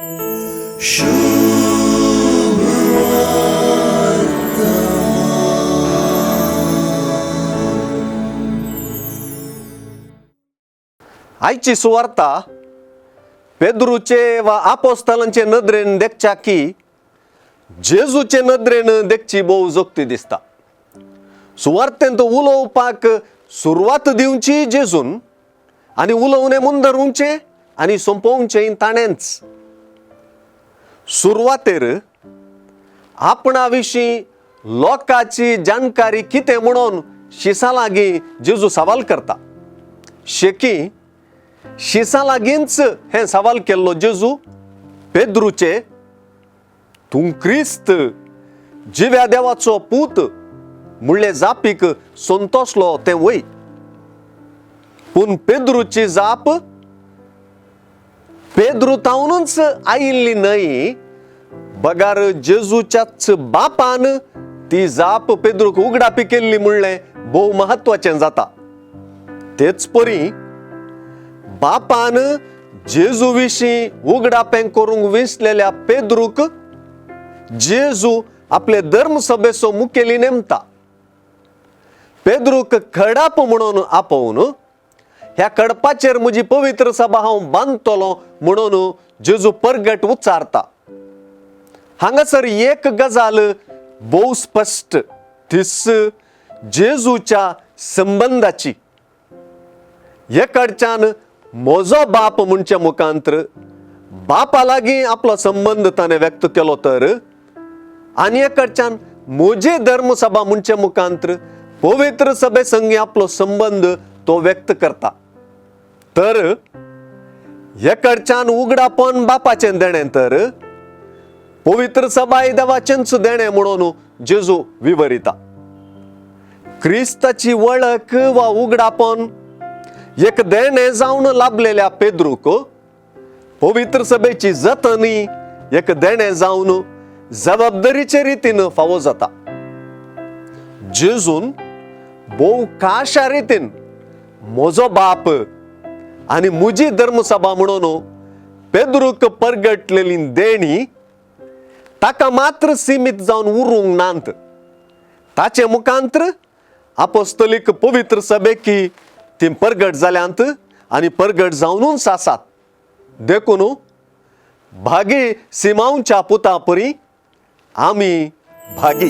आयची सुवार्ता पेद्रूचे वा आपोस्तालांचे नदरेन देखच्या की जेजूचे नदरेन देखची भोव जोगती दिसता. सुवार्तेंत उलोवपाक सुरवात दिवची जेजून आनी उलोवणें मुंदरुंचें आनी सोंपोवचें ताणेंच. सुरवातेर आपणा विशीं लोकांची जाणकारी कितें म्हणून शिसां लागीं जेजू सवाल करता. शेकी शिसां लागींच हें सवाल केल्लो जेजू पेद्रूचे, तूं क्रिस्त जिव्या देवाचो पूत म्हणले जापीक संतोसलो तें वय. पूण पेद्रूची जाप पेद्रू तावनूच आयिल्ली न्हय, बगार जेजूच्याच बापान ती जाप पेद्रूक उगडापी केल्ली म्हणलें भोव म्हत्वाचें जाता. तेच परी बापान जेजू विशीं उगडापें करूंक विसलेल्या पेद्रूक जेजू आपले धर्मसभेचो मुखेली नेमता. पेद्रूक खडाप म्हणून आपोवन ह्या कडपाचेर म्हजी पवित्र सभा हांव बांदतलो म्हणून जेजू परगट उच्चारता. हांगासर एक गजाल भोव स्पश्ट, तीच जेजूच्या संबंदाची. एकडच्यान म्हजो बाप म्हणचे मुखांत्र बापा लागीं आपलो संबंद ताणें व्यक्त केलो तर, आनी एकडच्यान म्हजी धर्मसभा म्हणचे मुखांत्र पवित्र सभे संगी आपलो संबंद तो व्यक्त करता. तर एकडच्यान उगडापण बापाचें देणें तर पवित्र सभाय देवाचेंच देणें म्हणून जेजू विवरिता. क्रिस्ताची वळख वा उगडापण एक देणें जावन लाभलेल्या पेद्रूक पवित्र सभेची जतनी एक देणें जावन जबाबदारीचे रितीन फावो जाता. जेजून भोव खाशा रितीन म्हजो बाप आनी म्हजी धर्मसभा म्हणून पेद्रूक परगटलेली देणी ताका मात्र सिमीत जावन उरूंक नात. ताचे मुखांत्र आपोस्तलीक पवित्र सभेकी ती परगट जाल्यांत आनी परगट जावनूच आसात. देखून भागी सिमांवच्या पुता परी आमी भागी.